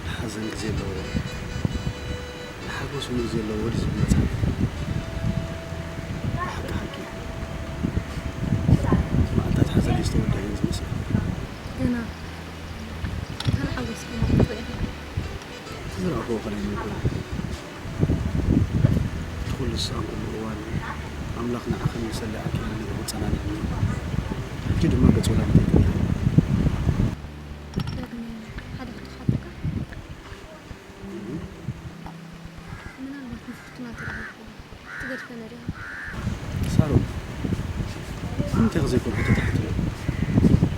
ንሓዘን ግዜ ኣለዎ፣ ንሓጎስ እውን ግዜ ኣለዎ ድዩ ዝብል መጽሓፍ? ብሓቂ ሓቂ እዩ። መዓልታት ሓዘነይ ዝተወድአ እዩ ዝመስል። ገና እተን ሓጎስ ከማን ክትርኢ ኢኻ። እቲ ዝረኣኽዎ ከለኒ እኮ እዩ። እቲ ኩሉስ ኣብ ኩሉ እዋን ኣምላኽ ንዓኽን ንሰላኢኽን ይጸናንዕኒ። ሕጂ ድማ ገጽ ወላዲተይ ትርኢ። ዳግመ ሓደ ሕቶ ክሓተካ? እም። ምናልባት ንፍርቱና ተረኺብኩ ትገድፈና ዲኻ? ሳሮን፣ ንምንታይ ዘይኮን ሕቶ ትሓትኒ?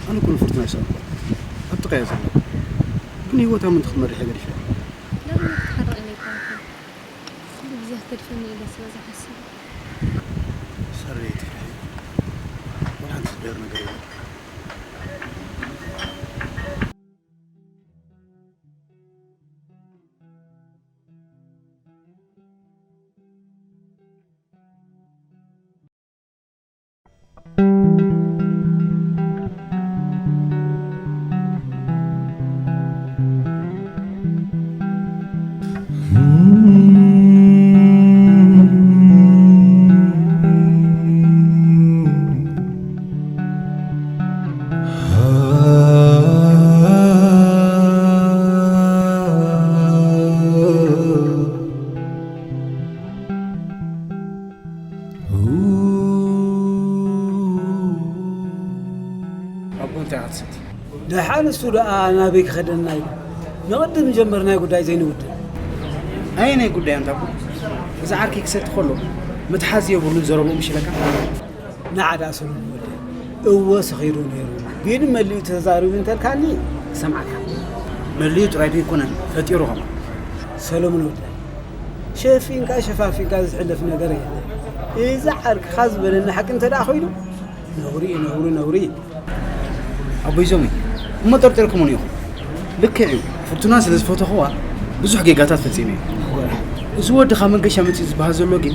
ኣነ እኮ ንፍርቱና ኣይሰኣንኩዋን። ኣብ ጥቓ እያ ዘላ። ግን ህይወታ ምእንቲ ክትመርሕ እየ ገዲፈያ። ዳግመ ክትሓርቕ ኢለ ኣይኮንኩን። ኩሉ ግዜ ክትገድፈኒ ኢለ ስለ ዝሓስብ። ሳሮን፣ ኣይትፍርሒ። ዋላ ሓንቲ ዝቕየር ነገር የለን። ኣቦ እንታይ ክትሰቲ? ደሓን እሱ ደኣ ናበይ ክኸደና ኢሉ? ንቕድም ጀመርናዮ ጉዳይ ዘይንውድእ። ኣየናይ ጉዳይ ኣንታ ኣቦ? እዚ ዓርከይ ክሰቲ ከሎ ምትሓዝ የብሉን ዘረብኡ ምሽ ኢለካ? ንዓ ደኣ ሰሉም ወደይ፣ እወ ሰኺሩ ነይሩ፣ ግን መሊኡ ተዛሪቡ እንተልካኒ ክሰምዓካ። መሊኡ ጥራይ ዘይኮነን ፈጢሩ ከማን። ሰሎሞን ወደይ፣ ሸፊንካ ሸፋፊንካ ዝሕለፍ ነገር የለን። እዚ ዓርክኻ ዝበለኒ ሓቂ እንተ ደኣ ኮይኑ፣ ነውሪ እዩ፣ ነውሪ፣ ነውሪ እዩ። ኣቦይ ዞሚ፣ እሞ ጠርጢርኩምኒ ኢኹም። ልክዕ እዩ፣ ፍርቱና ስለ ዝፈተኽዋ ብዙሕ ጌጋታት ፈጺመ እየ። እዚ ወዲ ካብ መንገሻ መጺኡ ዝበሃል ዘሎ ግን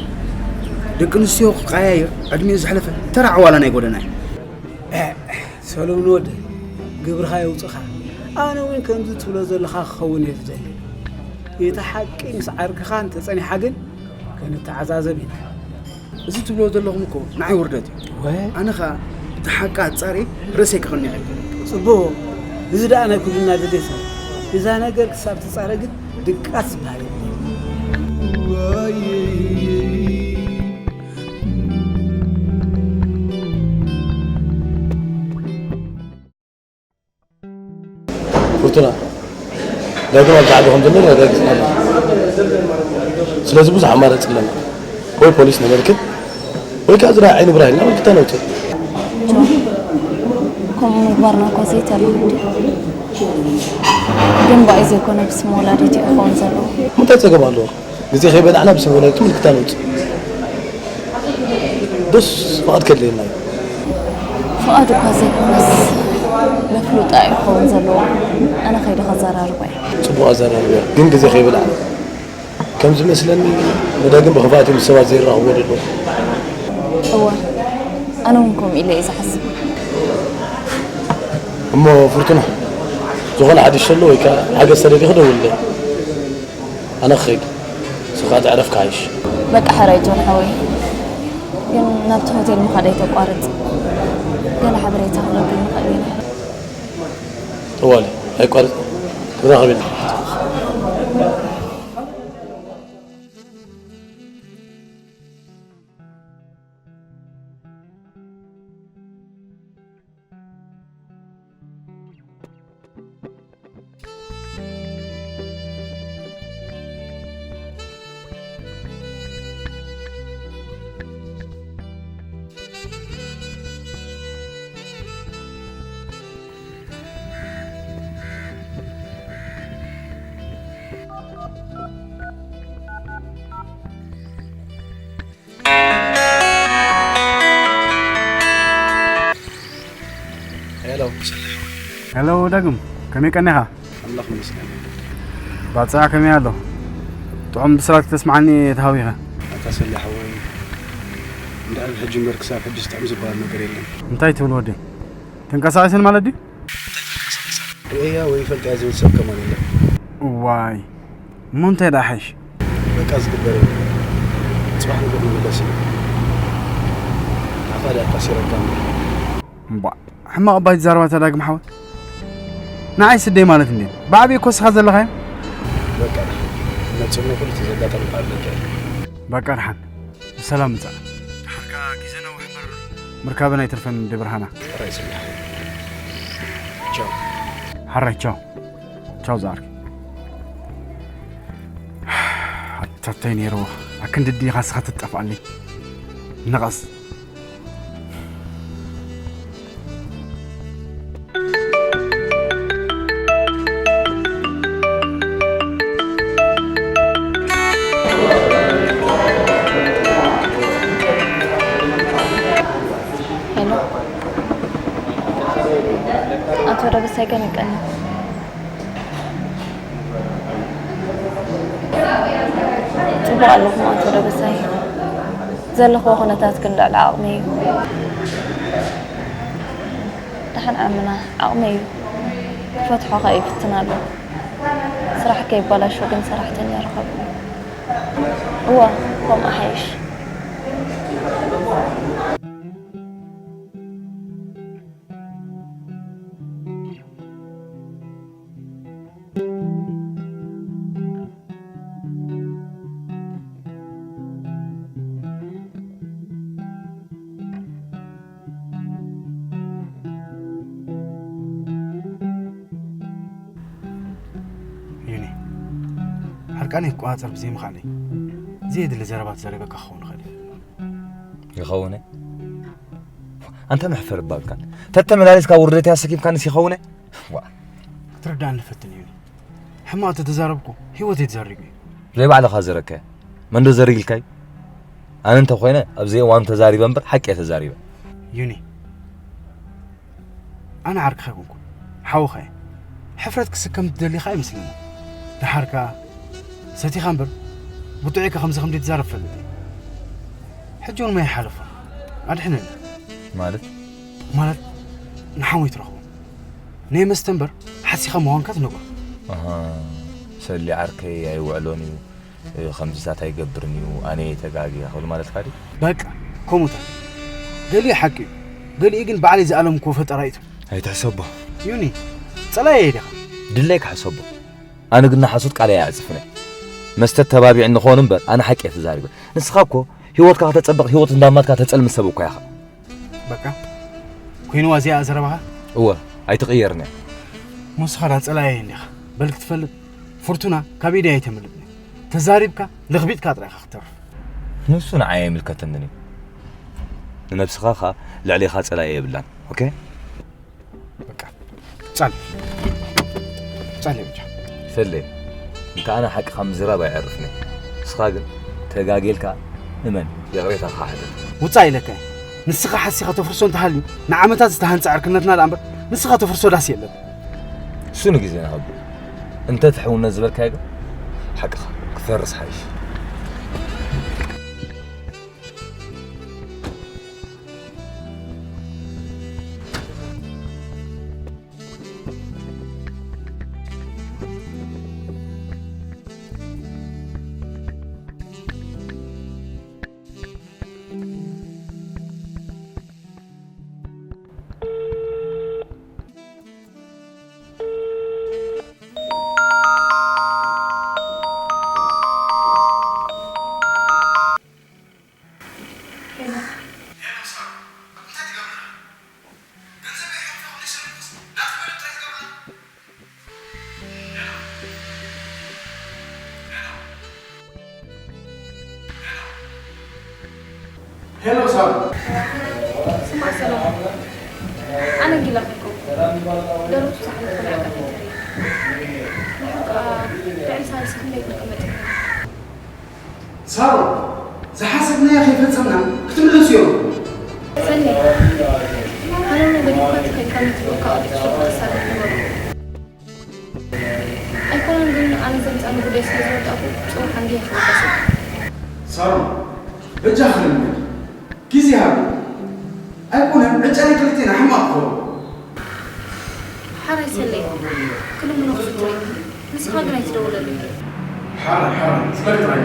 ደቂ ኣንስትዮ ክቀያየር ዕድሚኡ ዘሕለፈ ተራ ዕዋላ ናይ ጎደና እዩ። ሰሉም ንወደይ፣ ግብርኻ የውፅኻ። ኣነ እውን ከምዚ ትብሎ ዘለኻ ክኸውን እየ ዝደሊ። እቲ ሓቂ ምስ ዓርክኻ እንተጸኒሓ ግን ክንተዓዛዘብ ኢና። እዚ ትብሎ ዘለኹም እኮ ንዓይ ውርደት እዩ። ወ? ኣነ ኸኣ እቲ ሓቂ ኣጻርየ ርእሰይ ከቕንዕ እየ። ጽቡቕ። እዚ ደኣ ናይ ኩልና ድሌት እዩ። እዛ ነገር ክሳብ ትጻረ ግን ድቃስ ዝበሃል የብላን። ፍርቱና፣ ዳግም ኣብዚ ዓዲ ከም ዘሎ ኣረጋጊጽና ኣለና። ስለዚ ብዙሕ ኣማራጺ ኣለና። ወይ ፖሊስ ነመልክት፣ ወይ ከኣ እዚ ናይ ዓይኒ ብራሂልና ኣመልክታ ነውጽእ። ጆን፣ ከምኡ ምግባርና እኳ ዘይተርፍ እንድዩ። ግን ብኣይ ዘይኮነ ብስም ወላዲቱ እዩ ክኸውን ዘለዎ። ምንታይ ጸገም ኣለዎ? ግዜ ከይበላዕና ብስም ወላዲቱ ምልክታ ነውጽእ። ዶስ ፍቓድ ከድልየና እዩ? ፍቓድ እኳ ዘይኮነስ መፍሉጣ እዩ ክኸውን ዘለዎ። ኣነ ከይደ ከዘራርቦ እየ። ጽቡቕ ኣዘራርባ እዩ፣ ግን ግዜ ከይበላዕና። ከም ዝመስለኒ ንዳግም ብኽፍኣት እዮም ሰባት ዘይራኸብዎ ዘለዉ። እወ ኣነ እውን ከምኡ ኢለ እየ ዝሓስብ። እሞ ፍርቱና፣ ዝኾነ ሓድሽ ዘሎ ወይ ከዓ ሓገዝ ተደሊኺ ደውልለይ። ኣነ ክኸይድ፣ ንስኻ ትዕረፍ ክሓይሽ። በቃ ሕራይ ጆን ሓወይ፣ ግን ናብቲ ሆቴል ምኻድ ኣይተቋርጽ። ገለ ሓበሬታ ክንረክብ ንኽእል ኢና። ጠዋሊ ኣይቋርጽ፣ ክንራኸብ ኢና። ሄሎ ሄሎ ዳግም፣ ከመይ ቀኒኻ? ኣምላኽ ይመስገን። ባጽዕ ከመይ ኣሎ? ጥዑም ብስራት ክተስምዓኒ ተሃዊኸ። ኣታ ሰለ ሓወይ፣ እንድዕል ሕጂ እምበር ክሳብ ሕጂ ዝጥዕም ዝበሃል ነገር የለን። እንታይ ትብል ወደይ? ተንቀሳቒሰን ማለት ድዩ? ርእየያ ወይ ይፈልጥያ ዝብል ሰብ ከማን የለን። እዋይ፣ እሞ እንታይ ደኣ ሓይሽ? በቃ ዝግበር የለን። ጽባሕ ንግሆ ይምለስ እዩ። ኣኻ ድኣ ኣታሲረካ እምበር። እምቧ፣ ሕማቕ እባ ኣይትዛረብ ኣታ ዳግም ሓወይ። ንዓይ ስደይ ማለት እንዴ? ብዓብዪ እኮ እስኻ ዘለኻዮ። በቃ፣ መጽእ እሞ ኩሉ እቲ ዘጋጠመካ ኣለካ እዩ። በቃ፣ ደሓን ብሰላም ምጻእ። ደሓር ከኣ ግዜ ነዊሕ እምበር ምርካበን ኣይተርፈን እንዴ ብርሃና። ሕራይ ጽባሕ። ቻው። ሕራይ ቻው። ቻው ዝዓርከይ። ኣታ ታይ ነይርዎ፣ ኣክንዲ ዲኻ እስኻ ትጠፍኣለይ። ንቐስ። ሄሎ ኣቶ ደበሳይ፣ ከመይ ቀኒኻ? ጽቡቕ ኣለኹ ኣቶ ደበሳይ። ዘለኽዎ ኩነታት ግን ልዕሊ ዓቕመይ እዩ። ደሓን ዓምና፣ ዓቕመይ እዩ። ክፈትሖ ከኣ ይፍትን ኣለኹ። ስራሕ ከይበላሾ ግን ሰራሕተኛ ርኸብ። እወ፣ ከምኡ ሓይሽ። ዩኒ፣ ሕርቃነይ ክቆጻጸር ብዘይምኽኣለይ፣ ዘየድሊ ዘረባ ተዛሪበካ ክኸውን ይኽእል እዩ። ይኸውን። ኣንታ መሕፈር እባ ኣብልካን። ተተመላሊስካ ውርደተይ ኣሰኪፍካንስ ይኸውን። ዋ። ክትርዳእኒ ፈትን ዩኒ። ሕማቕ ተተዛረብኩ ህይወተይ ተዛሪጉ እዩ። ዘይባዕልኻ ዘረከ። መንዶ ዘሪግልካይ? ኣነ እንተ ኮይነ ኣብዚ እዋኑ ተዛሪበ እምበር ሓቂ እየ ተዛሪበ። ዩኒ፣ ኣነ ዓርክኻ ኣይኮንኩን፣ ሓውኻ እየ። ሕፍረት ክስከም ትደሊ ኸኣ ኣይመስለንን። ደሓር ከኣ ሰቲኻ እምበር ብጥዑይካ ከምዚ ከም ዘይትዛረብ ፈልጥ እየ። ሕጂ እውን ማይ ሓለፎ፣ ኣድሕነኒ። ማለት? ማለት ንሓወይ ትረኽቦ። ናይ መስተ እምበር ሓሲኻ ምዃንካ ትነግሮ። ኣሃ፣ ሰሊ ዓርከይ ኣይውዕሎን እዩ። ከምዚታት ኣይገብርን እዩ፣ ኣነ እየ ተጋግየ ክብል ማለትካ ድዩ? በቃ ከምኡታት። ገሊኡ ሓቂ እዩ፣ ገሊኡ ግን ባዕለይ ዝኣለምክዎ ፈጠራ እዩ። ኣይትሕሰቦ። ዩኒ፣ ጸላኢ እየ ዲኻ? ድለይካ ሕሰቦ። ኣነ ግን ንሓሶት ቃለይ ኣይዕጽፍን እየ። መስተ ተባቢዕኒ ክኸውን እምበር ኣነ ሓቂ እየ ተዛሪበ። ንስኻ እኮ ህይወትካ ከተጸብቕ ህይወት እንዳማትካ ተጸልም ሰብ እኮ ኢኻ። በቃ ኮይንዋ እዚኣ ዘረባኻ? እወ፣ ኣይትቕየርን እያ። እሞ ንስኻ ደኣ ጸላኢየይ እንዲኻ። በል ክትፈልጥ ፍርቱና ካብ ኢደይ ኣይተምልጥን እያ። ተዛሪብካ ለኽቢጥካ ጥራይ ኢኻ ክትተርፍ። ንሱ ንዓይ ኣይምልከተንን እዩ። ንነብስኻ ኸኣ ልዕሌኻ ጸላኢ የብላን። ኦኬ? በቃ ጸል ጸል ብቻ። ሰሌ፣ እንተ ኣነ ሓቂ ካብ ምዝራብ ኣየዕርፍን እየ። ንስኻ ግን ተጋጌልካ እመን፣ ይቕሬታኻ ሕደር። ውጻእ ኢለካ እየ። ንስኻ ሓሲኻ ተፍርሶ እንተሃልዩ፣ ንዓመታት ዝተሃንጸ ዕርክነትና ደኣ እምበር፣ ንስኻ ተፍርሶ ዳስ የለን። እሱ ንግዜ ንሃቦ። እንተ እቲ ሕውነት ዝበልካዮ ግን ሓቅኻ። ፈርስ ሓይሽ። ሄሎ ሳም። ስማዕ ሰሎሞን፣ ኣነ ጊላ ከይኮንኩ ደረቱ ዝሓለፈ ናይ ኣጋጣሚ ተርኢ። ንሕና ከኣ ልዕሊ ሳልስቲ ክንደይ ክንቅመጥ ኢና። ሳሮን፣ ዝሓሰብናዮ ከይፈጸምና ክትምለሱ እዮም። ሰኒ፣ ኣነ እውን ገዲፍካ ትኸይድ ካብ ንትብሎ ካብ ኣዲስ ሸፋ ክሳብ ንትበሎ። ኣይኮነን ግን ኣነ ዘምጻኒ ጉዳይ ስለ ዝወዳእኩ ጽባሕ እንድየ ክምለስ። ሳሮን፣ በጃኺ ልምድ፣ ግዜ ሃቢ። ኣይኮነን ዕጫ ናይ ክልቴና ሕማቕ ክኸውን። ሓራይ ሰለይ፣ ክልምኖ ክፍትነኪ፣ ንስኻ ግን ኣይትደውለለይ። ሓራይ፣ ሓራይ፣ ጽበል ጥራይ።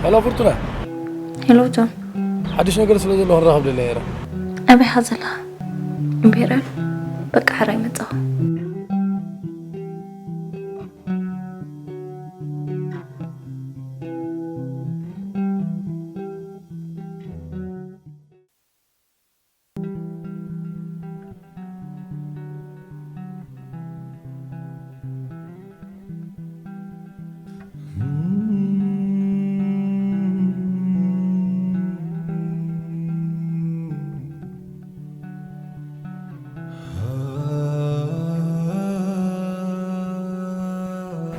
ሄሎ ፍርቱና። ሄሎ ጆን። ሓድሽ ነገር ስለ ዘሎ ክንራኸብ ደለየ ነይረ። ኣበይ ኢኻ ዘለኻ? እምቤረር? በቃ ሕራይ መጻኹ።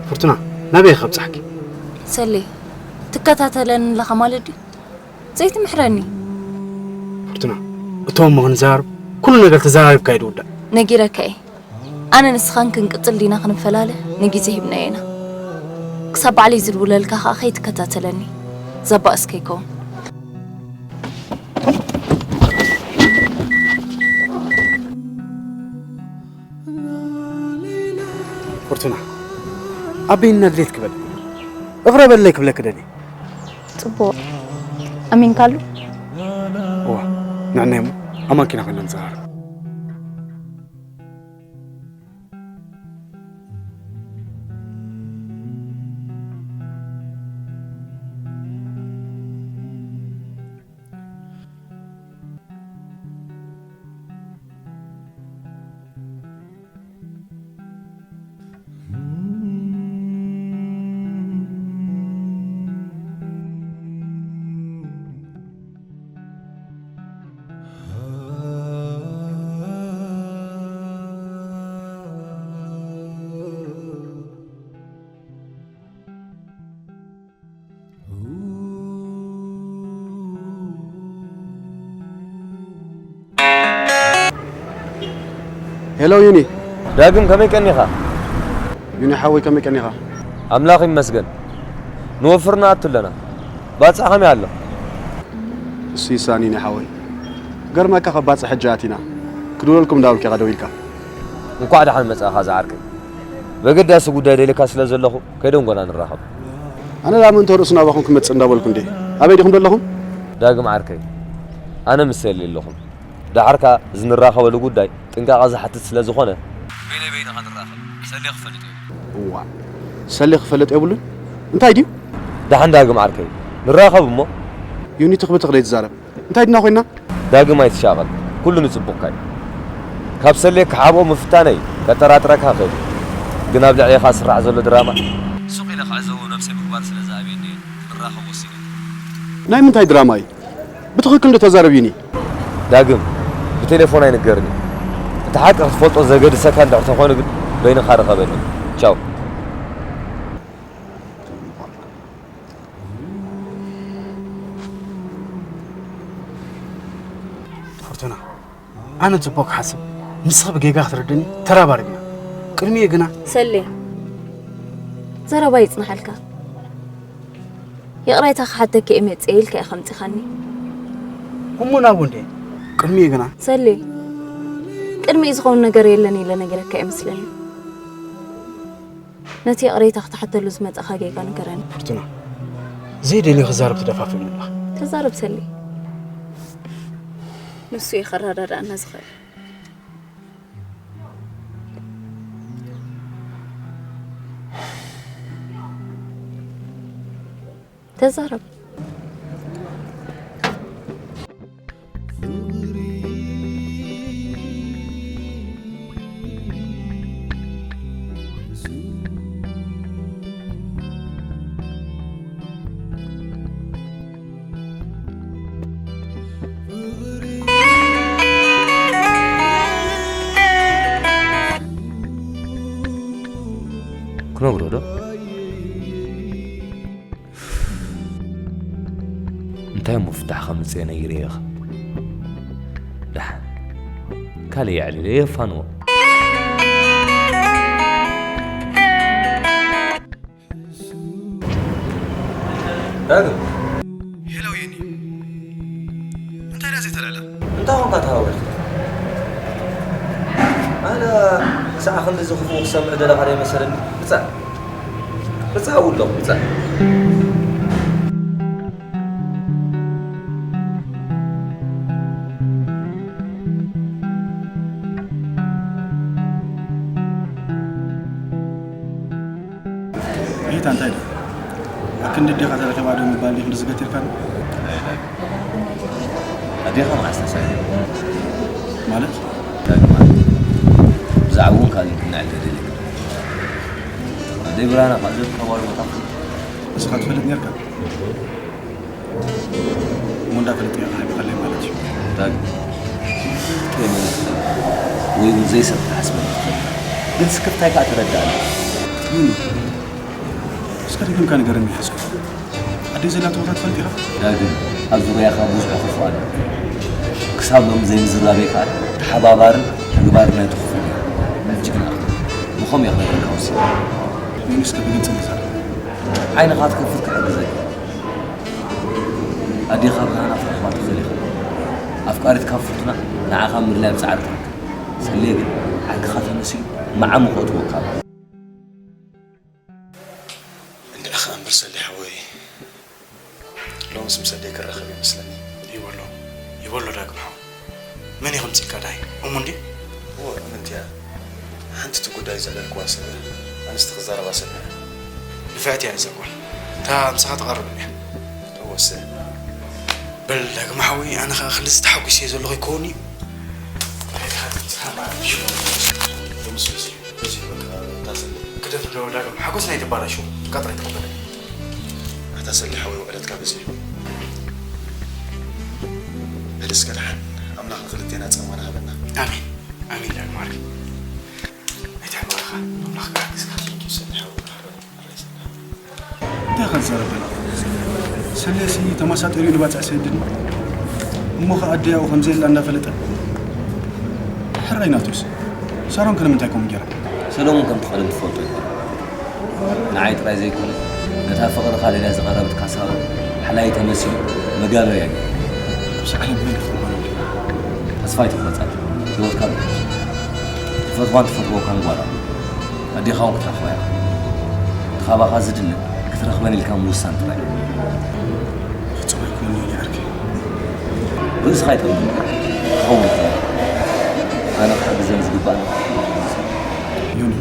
ፍርቱና፣ ናበይ ከብጽሓኪ? ሰሌ፣ ትከታተለኒ ኣለኻ ማለት ድዩ? ዘይትምሕረኒ? ፍርቱና፣ እቶም እሞ ክንዛረብ፣ ኩሉ ነገር ተዘራሪብካ እዩ ዝውዳእ። ነጊረካ እየ። ኣነ ንስኻን ክንቅጽል ዲና ክንፈላለ ንግዜ ሂብናዮ ኢና። ክሳብ ባዕለይ ዝድውለልካ ከኣ ከይትከታተለኒ። ዘባእስ ከይከውን። ፍርቱና፣ ኣበይና ድሌት ክበል? እቕረበለይ ክብለኪ ደልየ። ጽቡቕ። ኣሚንካሉ? እዋ፣ ንዕናይ እሞ ኣማንኪና ኮይና ንጽሃር። ሄሎ ዩኒ። ዳግም ከመይ ቀኒኻ? ዩኒ ሓወይ ከመይ ቀኒኻ? ኣምላኽ ይመስገን። ንወፍር ንኣቱ ኣለና። ባጽዕ ከመይ ኣሎ? እሱ ይሳኒ ዩኒ ሓወይ። ገርመካ ካብ ባጽዕ ሕጂ ኣቲና። ክድውለልኩም እንዳበልኩ ኢኻ ደዊልካ። እንኳዕ ደሓን መጻእኻ ዝዓርከይ። በገዳሲ ጉዳይ ደልየካ ስለ ዘለኹ ከይደ እንጎና ንራኸብ። ኣነ ደኣ ምእንተ ርእሱ ናባኹም ክመጽእ እንዳበልኩ እንዴ። ኣበይ ዲኹም ዘለኹም? ዳግም ዓርከይ፣ ኣነ ምስ ሰሌ ኣለኹም። ደሓር ከኣ እዚ ንራኸበሉ ጉዳይ ጥንቃቐ ዝሓትት ስለ ዝኾነ፣ በይነ በይንኻ ንራኸብ። ሰሌ ክፈልጥ የብሉን። እዋ፣ ሰሌ ክፈልጥ የብሉን? እንታይ ድዩ? ደሓን ዳግም ዓርከይ፣ ንራኸብ እሞ። ዮኒ፣ ትኽ ብትኽ ደይትዛረብ። እንታይ ድና ኮይና? ዳግም ኣይትሻቐል፣ ኩሉ ንጽቡቕካ እዩ። ካብ ሰሌ ክሓብኦ ምፍታነይ ከጠራጥረካ ክእል እዩ። ግን ኣብ ልዕሌኻ ዝስራሕ ዘሎ ድራማ ሱቕ ኢለ ክዕዘቦ ነብሰይ ምግባር ስለ ዝኣብየኒ እየ ንራኸብ ወሲነ። ናይ ምንታይ ድራማ እዩ? ብትኽክል እንዶ ተዛረብ ዮኒ። ዳግም፣ ብቴሌፎን ኣይንገርን እዩ። እቲ ሓቂ ክትፈልጦ ዘገድሰካ እንድሕር ተኾይኑ ግን በይንኻ ርኸበኒ። ቻው። ፍርቱና፣ ኣነ ጽቡቕ ክሓስብ፣ ንስኺ ብጌጋ ክትርድእኒ ተራባሪብና። ቅድሚኡ ግና ሰሌ፣ ዘረባ ይጽንሓልካ። ይቕሬታ ክሓተኪ እየ መጽየ ኢልካ ኢኻ ኣምጺኻኒ። እሞ ናብኡ እንዴ? ቅድሚኡ ግና ሰሌ፣ ቅድሚኡ ዝኸውን ነገር የለን ኢለ ነጊረካ እየ መስለኒ። ነቲ ይቕሬታ ክትሓተሉ ዝመጻኻ ጌጋ ንገረኒ። ፍርቱና፣ ዘይደልዮ ክዛረብ ትደፋፍእኒ ኣለኻ። ተዛረብ ሰሌ። ንሱ እዩ ከረዳድኣና ዝኽእል። ተዛረብ። ክነግሮ ዶ? እንታይ እሞ ፍታሕ ከምጽእ ነይረ ኢኻ? ደሓን ካልእ የዕሊለ የፋንዎ። ዳግም። ሄሎ ዮኒ፣ እንታይ ደኣ ዘይተላላ? እንታይ ኾንካ ተሃወልካ? ኣነ ብዛዕባ ክንድዚ ክፉእ ክሰምዕ ደለኻ ዶ ይመሰለኒ? ብጻእ። ብጻእ ውሎ፣ ብጻእ። ጌታ እንታይ ደኣ? ኣብ ክንዲ ኣዴኻ ተረኺባ ዶ ምባል ድዩ ክንዲ ዝገቲርካኒ? ኣዴኻ መዓስ ተሳኢላ? ማለት? ዳግም ማለት? ብዛዕባኡ እውን ካልእ ክንዕልል የድልየካ። ኣደይ ብርሃነ ካብ ዘርከባሉ ቦታ ንስኻ ትፈልጥ ኔርካ? እሞ እንዳፈለጥካ ኢኻ ሓቢኻለይ ማለት እዩ። ዳግም፣ ከይመለስካ ወይ እውን ዘይሰብ ክትሓስበኒ ትኽእል። ግን ስክፍታይ ከኣ ተረድኣኒ። ምን እዩ? እስከ ደጊምካ ንገረኒ፣ ይሓዝኩ። ኣደይ ዘላቶ ቦታ ትፈልጥ ኢኻ? ዳግም፣ ኣብ ዙርያኻ ብዙሕ ክፉእ ኣሎ። ክሳብ ሎሚ ዘይምዝራበይ ከኣ ተሓባባርን ተግባርን ናይቲ ክፉእ እዩ። ጅግና፣ ብኸምኡ እየ ክነግረካ ወሲነ። ምን እስከ ብግልጺ ንዛረብ። ዓይንኻ ትከፍት ክሕግዘካ። ኣዴኻ ብርሃና ክትረኽባ ትኽእል ኢኻ። ኣፍቃሪትካ ፍርቱና ንዓኻ ምድላይ ኣብ ጻዕሪ ትርከብ። ሰሌ ግን ዓርክኻ ተመሲሉ መዓሙ ከእትወካ ኣሎ። እንድዒ ኸኣ እምበር ሰሌ ሓወይ፣ ሎምስ ምስ ኣደይ ክራኸብ እየ መስለኒ። ይበሎ፣ ይበሎ ዳግም ሓወይ። መን እዩ ከምጺእካ ዳይ? እሙ እንድዩ? እወ፣ እሙን እንድያ። ሓንቲ እቲ ጉዳይ ዘዕለልክዋ ሰብ እያ። ኣንስቲ ክዛረባ ሰሚዐ። ንፍዕቲ እያ እዛ ጓል። እታ ምሳኻ ትቐርብ እንድያ። እወ፣ እሰ። በል ዳግም ሓወይ፣ ኣነ ኸኣ ክንድዚ ተሓጒሰ ዘለኹ ይከውን እዩ። ሎምስ በዚሑ፣ በዚሑ በቃ፣ እታ ሰሌ። ግደፍ እንዶ ዳግም፣ ሓጎስ ናይ ተባላሽዎ፣ ቀጥሪ ተቐበለኒ። ኣታ ሰሌ ሓወይ፣ ውዕለትካ በዚሑ። በል እስከ ደሓን፣ ኣምላኽ ንኽልቴና ጻማና ሃበና። ኣሜን፣ ኣሜን ዳግም ዓርከይ። ኣይትሕመቕ ኢኻ፣ ኣምላኽ ክሓግዝካ። ሰሌ ሓወይ፣ ብሓበን፣ ብሓበን። እንታይ ኢኻ ትዛረብ ዘለኻ? ሰሌሲ ተመሳጢሩ እዩ ንባጽዕ ሰይድን። እሞ ኸኣ ኣደይ ኣብኡ ከም ዘየላ እንዳፈለጠ። ሕራይ ናቱስ። ሳሮን ከ ንምንታይ ከምኡ ጌራ? ሰሎሙን ከምቲ ቀደም ትፈልጦ ኢኻ። ንዓይ ጥራይ ዘይኮነ፣ ነታ ፍቕርኻ ደልያ ዝቐረበትካ ሳሮን ሓላዪ ተመሲሉ መጋበርያ ገይሩ። ኣብዚ ዓለም መን ይኽእል ኣሎ? ተስፋ ኣይትቑረጽ ኣጆ። ህይወትካ ብርትዕ። ትፈትዋን ትፈትወካን ጓል ኣላ። ኣዴኻ እውን ክትረኽባ ኢኻ። እቲ ካባኻ ዝድለ ክትረኽበን ኢልካ ምውሳን ጥራይ። ፍጹም ኣይኮነን ዮኒ ዓርከይ። ርእስኻ ኣይጠምጥም። ክኸውን ይኽእል። ኣነ ክሕግዘን ዝግባእ ዮኒ፣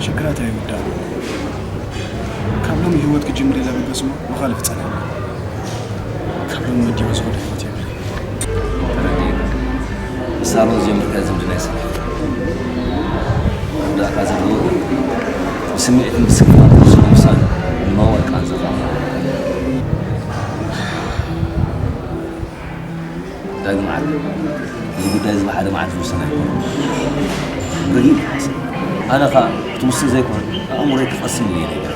ሽግራት ኣይውዳእ። ካብ ሎሚ ህይወት ክጅምር ኢለ በገስሞ መኻልፍ ጸናሕ። ካብ ሎሚ ወዲኡ ዝወደ ህይወት የብለይ። ተረዲእካ። ንሳሮን ዝጀመርካዮ ዝምድና ይሰራሕ። ክርዳእካ ዘለዎ ግን ብስምዒትን ብስክፍታን ትወስኖ ውሳነ ንመዋል ቃንዛኻ ዳግም ዓርቢ። እዚ ጉዳይ እዚ ብሓደ መዓልቲ ዝውሰን ኣይኮነን። ብርሂን ይሓስብ። ኣነ ኸኣ ክትውስን ዘይኮነ ኣእምሮይ ክቐስን ኢለ ይነግር።